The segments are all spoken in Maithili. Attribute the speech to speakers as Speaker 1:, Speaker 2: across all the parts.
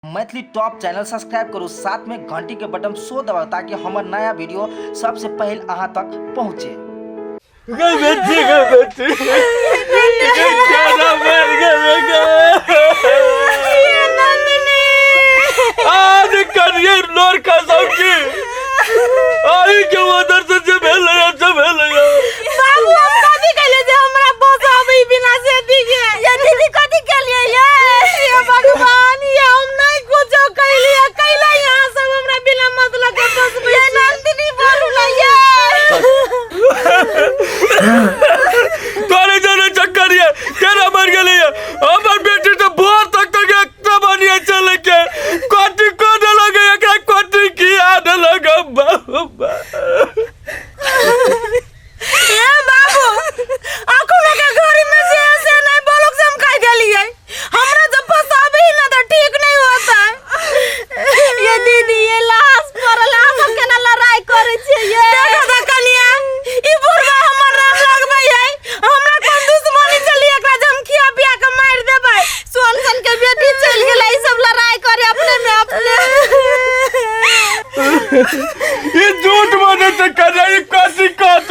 Speaker 1: मैथिली टॉप चैनल सब्सक्राइब करू, साथ में घंटी के बटन सो दबाउ ताकि हमर नया वीडियो सबसे पहले अहाँ तक पहुँचे।
Speaker 2: गई बेटी, गई बेटी, केना मर गेलै गे। आज करिए लोर का सब्जी आई के उधर से जे भेलै से भेलै।
Speaker 3: बाबू, हम कथी कहले जे हमरा बस आबै बिना से दिखे?
Speaker 4: ये दीदी, कथी केलिए ये?
Speaker 3: ये भगवान, ये हम नहीं कुछो कैलिए, कैला यहाँ सब हमरा बिना मतलब के बसबै।
Speaker 4: ये नंदिनी, बोलू ना ये।
Speaker 2: तोरे जाने चक्कर ये केना मर गेलै ये। हमर बेटी तो भोर तक तक एकटा बनिए चले के कोटी को देलक, एकरा कोटी किया देलक बाबा।
Speaker 3: ए बाबू, अखन के घड़ी में जे से नहीं बोलक से हम कह देलिए, हमरा जब फसाबे ना तो ठीक नहीं होता है।
Speaker 4: ये दीदी, ये लाश पड़ल, अहाँ सब केना लड़ाई करै छियै ये?
Speaker 3: देखो तो कनिया, ई बुढ़वा हमर नाम लगबै है। हमरा कोन दुश्मनी चली एकरा जे हम खिया पिया के मारि देबै?
Speaker 4: सोन सन के बेटी चलि गेलै, ई सब लड़ाई करे अपने में अपने।
Speaker 2: ई झूठ बोले छै कन्या, ई कथी कहत?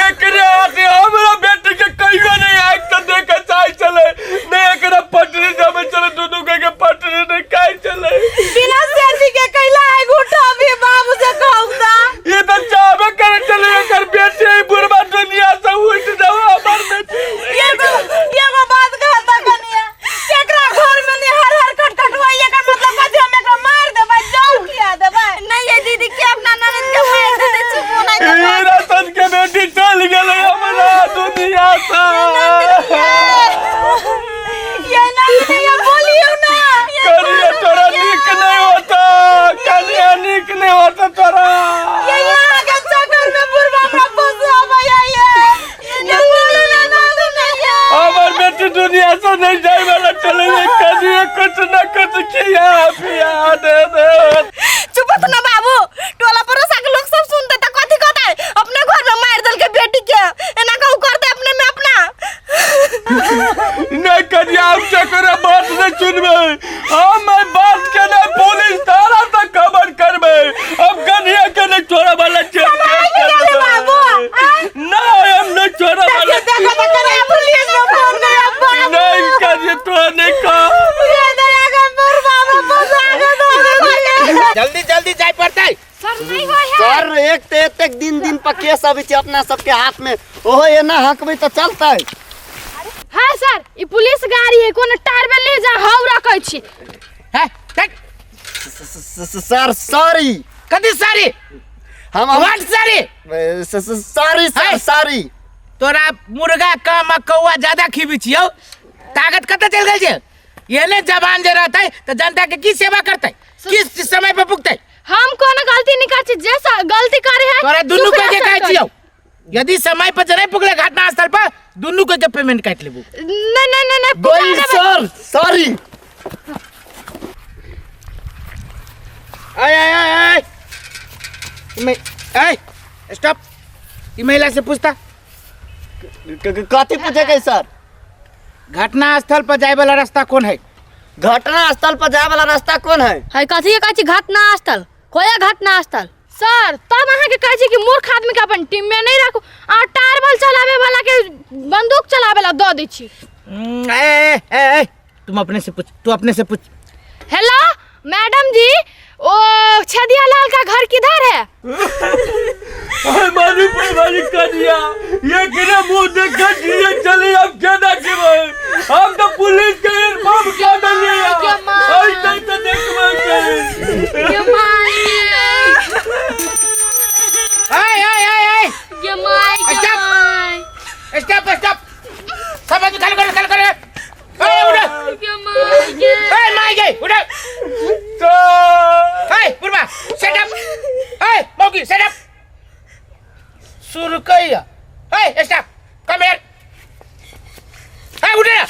Speaker 2: एकरे हाथे हमरा बेटी के कहियो नहीं आँख तो देखे चाहे चले नहीं, एकरा पटरी जमे चले, दुनू के के पटरी नहीं खाए चले।
Speaker 3: बिना सेठी के कैला है घूटा भी, बाबू से कहू ता।
Speaker 2: ये तो चाहबे करे चले एकर बेटी ई बुढ़वा दुनिया से उठ जाओ, हमर बेटी।
Speaker 3: एगो एगो बात कहता कनिया, केकरा घर में नहीं हर हर खटखटवा, एकर मतलब कथी? हम एकरा मार देबै, जाऊ खिया देबै?
Speaker 4: नहीं ये दीदी, के अपना ननद के मार देते? चुप होना।
Speaker 2: ई रतन के बेटी चल गेलै हमरा दुनिया से।
Speaker 3: ये नहीं, ये बोलियो ना।
Speaker 2: कनिया, तोरा नीक नहीं होता कनिया, नीक नहीं होता तोरा।
Speaker 3: ये यहाँ के चक्कर में बुढ़वा हमरा फंसाबै है। ये बोलू ना, बोलू ना ये।
Speaker 2: हमर बेटी दुनिया से नहीं जाए वाला चले, कनिया कुछ न कुछ खिया पिया दे दे।
Speaker 4: चुप हो ना बाबू, टोला पड़ोसा के लोग सब सुनते त कथी कहते? अपने घर में मार दल के बेटी के, एना कहू करते अपने में अपना।
Speaker 2: नहीं कनिया, हम चक्कर बात नहीं सुनबे, हम बात के नहीं पुलिस थाना तक खबर करबे। हम कनिया के नहीं छोड़ा वाला छे।
Speaker 3: बाबू,
Speaker 2: नहीं, हम नहीं छोड़ा वाला।
Speaker 3: देखो तो कनिया, पुलिस में फोन कर बाबू।
Speaker 2: नहीं कनिया, तो नहीं कह।
Speaker 3: ये दया के बुढ़वा हमरा फंसा के दो।
Speaker 5: जल्दी जल्दी जाय पड़तै।
Speaker 6: सर, नहीं होय है।
Speaker 7: सर, एक ते एतेक दिन दिन पर केस अबै छै अपना सबके हाथ में, ओहो एना हकबै तऽ चलतै?
Speaker 6: हाँ सर, ई पुलिस गाड़ी है, कोनो टारबे ले जा हाउ रखै छी।
Speaker 5: है देख।
Speaker 7: Sir, sorry.
Speaker 5: कथी सॉरी?
Speaker 7: हम
Speaker 5: what sorry?
Speaker 7: Sorry sir.
Speaker 5: है।
Speaker 7: सॉरी।
Speaker 5: तोरा मुर्गा कम आ कौआ ज्यादा खीबी छियौ, ताकत कतऽ चलि गेल छै? एहने जवान जे रहतै तऽ जनता के की सेवा करतै? किस समय पर पुगतै?
Speaker 6: हम कोनो गलती नहीं कर छी, जे गलती करे है
Speaker 5: तोरा दुनू
Speaker 6: सुखरा
Speaker 5: के
Speaker 6: सर
Speaker 5: कहै
Speaker 6: करे।
Speaker 5: छियौ, यदि समय पर जे नहि पुगले घटना स्थल पर, दुनू के पेमेंट काटि लेबू।
Speaker 6: नहीं नहीं नहीं नहीं, पुगा
Speaker 7: गोइल
Speaker 6: देबै।
Speaker 7: Sir, sorry.
Speaker 5: आय आय आय आय मैं आय, स्टॉप। ई महिला से पूछता।
Speaker 7: कथी पूछे के सर?
Speaker 5: घटना स्थल पर जाए वाला रास्ता कौन है?
Speaker 7: घटना स्थल पर जाए वाला रास्ता कौन है?
Speaker 6: है कथी के कहै छी घटना स्थल? कोया घटना स्थल? सर, तब अहाँके कहै छी कि मूर्ख आदमी के अपन टीम में नहीं राखू, आ टारबल चलावे वाला के बंदूक चलावे ला दऽ दै छी।
Speaker 5: ए, ए, ए, ए, तुम अपने से पूछ, तू अपने से पूछ।
Speaker 6: हेलो मैडम जी, ओ छेदिया लाल का घर किधर है?
Speaker 2: हमारी परिवारी कन्या, ये किने मुंह देख के जिए चले, अब केना जीवे? हम तो पुलिस के इन्फॉर्म कर देलिए। ऐसे तो देखबे के।
Speaker 6: गे माय।
Speaker 5: आय आय आय आय।
Speaker 6: गे my, गे
Speaker 5: Stop!
Speaker 6: My.
Speaker 5: Stop stop, सब आदमी खाली करो, खाली करो। ए उठो।
Speaker 6: गे my गे।
Speaker 5: ए my गे, उठो।
Speaker 2: तो
Speaker 5: ए बुढ़वा, सेट अप। ए मौकी, सेट अप। सुरकैया, ए स्टॉप, कम here. ए उठे ना,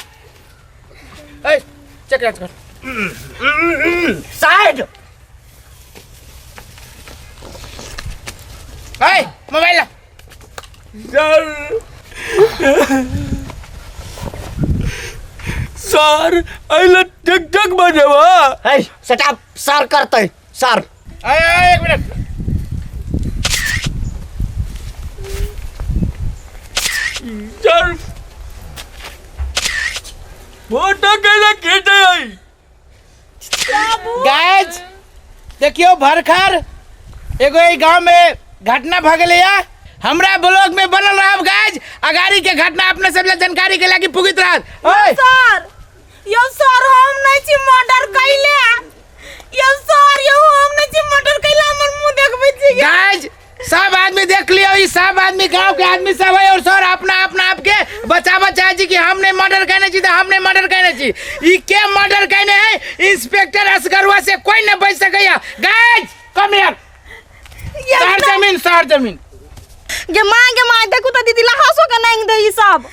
Speaker 5: ए चेक कर साइड। ए मोबाइल ला।
Speaker 2: सर, सर अइले टिक टक बजेबा।
Speaker 7: है सटाप सर करतै सर।
Speaker 5: ए, ए, एक मिनट।
Speaker 2: सर फोटो कैला खींचे आई।
Speaker 5: गाइस देखियो भरखर एगो ई गांव में घटना भ गेलै या हमरा ब्लॉग में बनल रहब गाइस, अगाड़ी के घटना अपने सब ला जानकारी के लागी पुगित रहत। ओए
Speaker 3: सर यो सर हम नहीं छी मर्डर कैले, यो सर यो हम नहीं छी मर्डर कैले, हमर मुंह देखबै छी।
Speaker 5: गाइस सब आदमी देख लियो, ई सब आदमी गांव के आदमी सब है और सर अपना अपना आपके बचावा चाहे छी कि हमने मर्डर कहने छी तो हमने मर्डर कहने छी। ई के मर्डर कहने है इंस्पेक्टर असगरुआ से कोई न बच सकैया। गाइस कम here, sir जमीन सर जमीन।
Speaker 4: गे मां गे मां देखू त दीदी लहासो के नांग दे ई सब।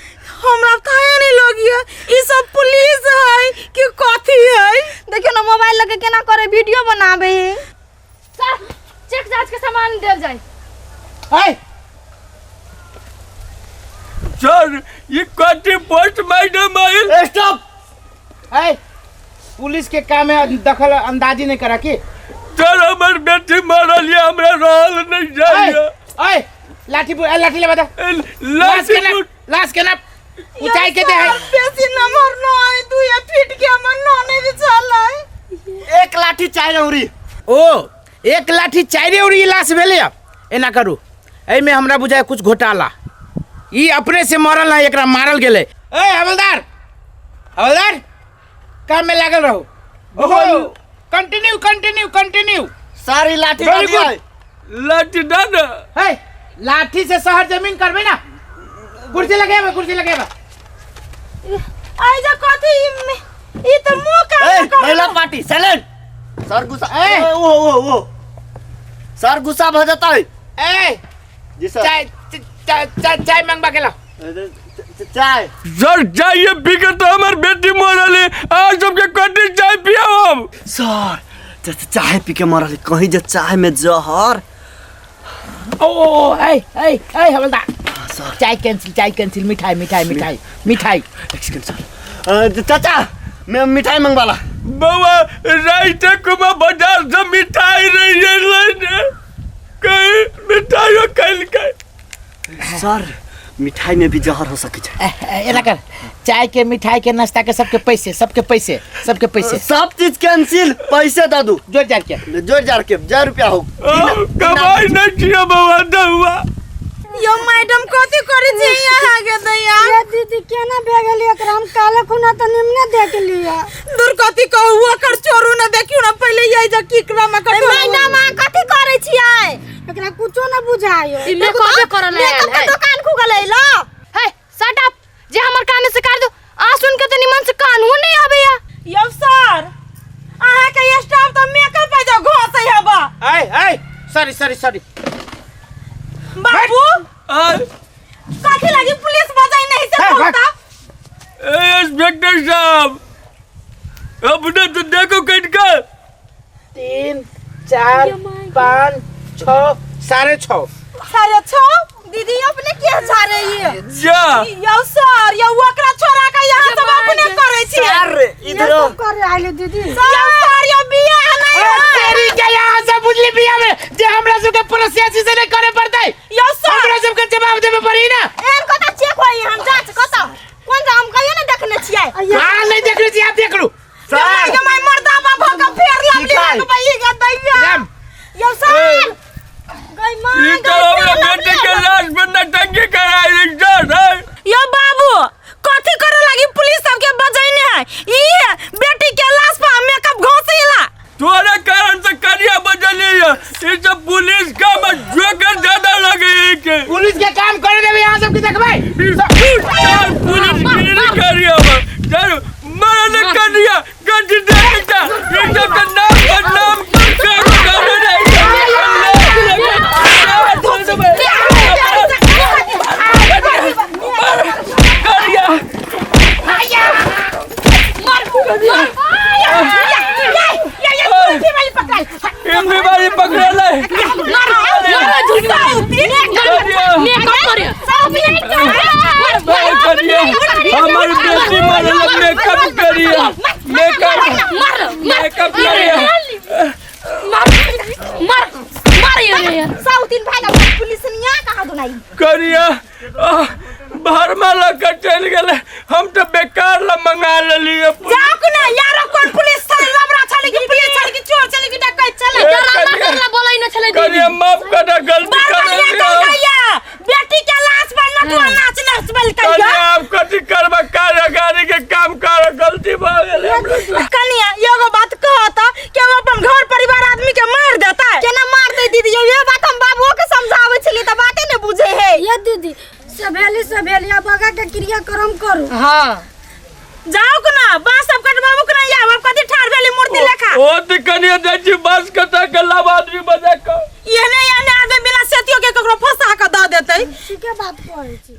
Speaker 3: हमरा थाहे नहीं लगिया ई सब पुलिस है कि कथी है।
Speaker 4: देखियो ना मोबाइल लगे केना करे वीडियो बनाबे है।
Speaker 6: सर चेक जांच के सामान देल जाए।
Speaker 5: ए
Speaker 2: सर ये कथी पोस्ट मैडम आइल।
Speaker 7: स्टॉप।
Speaker 5: ए पुलिस के काम में दखल अंदाजी नहीं करा की।
Speaker 2: सर हमर बेटी मरल ये हमरा रहल नहीं जाइए।
Speaker 5: ए लाठी ए लाठी ले बता। लाश के ना लाश के ना ऊंचाई के दे है।
Speaker 3: बेसी नंबर न है 2 फीट के हमर न नहीं चलै।
Speaker 7: एक लाठी चाय औरी।
Speaker 5: ओ एक लाठी चाय औरी लाश भेलै। एना करू एमे हमरा बुझाय कुछ घोटाला, ई अपने से मरल है एकरा मारल गेलै। ए हवलदार हवलदार काम में लागल रहो। ओहो कंटिन्यू कंटिन्यू कंटिन्यू।
Speaker 7: सारी लाठी
Speaker 5: Very
Speaker 7: दे दिया।
Speaker 2: लाठी दे ना।
Speaker 5: हे लाठी से शहर जमीन करबे ना। कुर्सी लगेबा कुर्सी लगेबा।
Speaker 3: आई जा कथी ई त मुंह का
Speaker 7: ए महिला पार्टी साइलेंट। सर गुस्सा
Speaker 5: ए
Speaker 7: ओ ओ ओ सर गुस्सा भ जतै।
Speaker 5: ए
Speaker 7: जी सर
Speaker 5: चाय चाय चाय मंगवा के लाओ।
Speaker 7: चाय
Speaker 2: सर चाय पी के तो हमर बेटी मरल है, आज सबके कटी चाय पियाओ हम।
Speaker 7: सर चाय पी के मरल कहीं जे चाय में जहर।
Speaker 5: ओ ए ए ए हवलदार
Speaker 7: सर
Speaker 5: चाय कैंसिल चाय कैंसिल, मिठाई मिठाई मिठाई मिठाई।
Speaker 7: Excuse sir. चाचा मैं मिठाई मंगवाला।
Speaker 2: बउआ राइते कुमा बाजार से मिठाई रही लेने कहीं मिठाइयो कल के।
Speaker 7: सर मिठाई में भी जहर हो सके छै।
Speaker 5: एना कर चाय के मिठाई के नाश्ता के सबके पैसे सबके पैसे सबके पैसे
Speaker 7: सब चीज कैंसिल, पैसे दे दू
Speaker 5: जोड़ जाड़ के
Speaker 7: जोड़ जाड़ के 10 रुपया हो।
Speaker 2: कमाई नहीं किया बउआ दउआ।
Speaker 3: यो मैडम कथी करे छी यहाँ के दैया।
Speaker 8: ये दीदी केना भे गेली एकरा, हम काले खुना त निमने देख लिया।
Speaker 3: दूर कथी कहू ओकर चोरू ना देखियो ना पहले यही जा कीकरा में कटो।
Speaker 4: मैडम अहाँ कथी करे छियै?
Speaker 8: एकरा कुछो ना बुझायो।
Speaker 6: ई मेकअप करल
Speaker 4: मेकअप के दुकान खुगल है लो।
Speaker 6: हे शट अप, जे हमर काम से कर दो आ सुन के त निमन से कानून नहीं आबेया।
Speaker 3: यो सर अहाँ के स्टाफ त मेकअप पे जा घोसै हबा।
Speaker 5: ए ए सॉरी सॉरी सॉरी
Speaker 3: बाबू कथी लगी पुलिस बजाई नहीं से बोलता।
Speaker 2: ए इंस्पेक्टर साहब अपने तो देखो कटका
Speaker 5: 3 4 5 6 6.5
Speaker 3: 6.5
Speaker 4: दीदी अपने के जा रही है
Speaker 2: जा
Speaker 3: यो सर यो ओकरा छोरा के यहाँ सब अपने करे छी।
Speaker 7: सर इधर
Speaker 8: सब करे आइले दीदी।
Speaker 3: यो सर यो बियाह नहीं है
Speaker 5: तेरी के यहाँ से बुझली बियाह में जे हमरा सब के प्रोसेस से नहीं करे पड़तै।
Speaker 3: यो सर
Speaker 5: हमरा सब के जवाब देबे पड़ी ना।
Speaker 4: एहन कता चेक होई हम जांच कता कोन जा हम कहियो ना देखने छियै।
Speaker 5: हां नहीं देखने छी आप देख लू।
Speaker 3: सर के my मर्दा बाबा के फेर लवली लगबै ग दैया।
Speaker 4: यो सर गई मां
Speaker 2: ई तो हमरा बेटे के लाश पर नटंकी कराई सर।
Speaker 3: यो बाबू कथी करे लागी पुलिस सबके बजैने है ई बेटी के लाश पर मेकअप घोसे
Speaker 4: नहीं।
Speaker 2: कनिया भरमा लऽ के चलि गेलै, हम तऽ बेकार लऽ मंगा लेलियै।
Speaker 3: जाओ ना यार, कोन पुलिस छलै, लबरा छलै कि पुलिस छलै कि चोर छलै कि डकैत छलै?
Speaker 2: ए,
Speaker 6: डरामा
Speaker 2: कनिया,
Speaker 6: करला बोलै न छलै दीदी।
Speaker 2: कनिया माफ कर दे, गलती
Speaker 3: बार
Speaker 2: कर
Speaker 3: बार ये
Speaker 2: देलियै।
Speaker 3: कहैया बेटी के लाश पर नटुआ नाच नचबल
Speaker 2: कनिया
Speaker 3: कहिया।
Speaker 2: आब कथी करबै, कार्यगारी के काम कर, गलती भऽ गेलै हमरा से।
Speaker 3: कनिया एगो बात कहता कि हम अपन घर परिवार आदमी के मार देता है।
Speaker 4: केना मारतै दीदी? ये बात हम बाबुओ के समझाबै छलियै तऽ बाते नहि बुझै है।
Speaker 8: ये दीदी, सभेली सभेली, अब आगा के क्रियाक्रम करू।
Speaker 3: हाँ जाओ के ना, बांस सब कटबाबू के ना, या अब कथी ठाड़ भेली मूर्ति लेखा?
Speaker 2: ओ तऽ कनिया जाइ छी बाँस कटा के लाब आदमी बजा कऽ।
Speaker 3: एहने एहने आदमी बिना सेतियो के ककरो फंसा के दऽ देतै।
Speaker 8: ठीके बात कहै छी।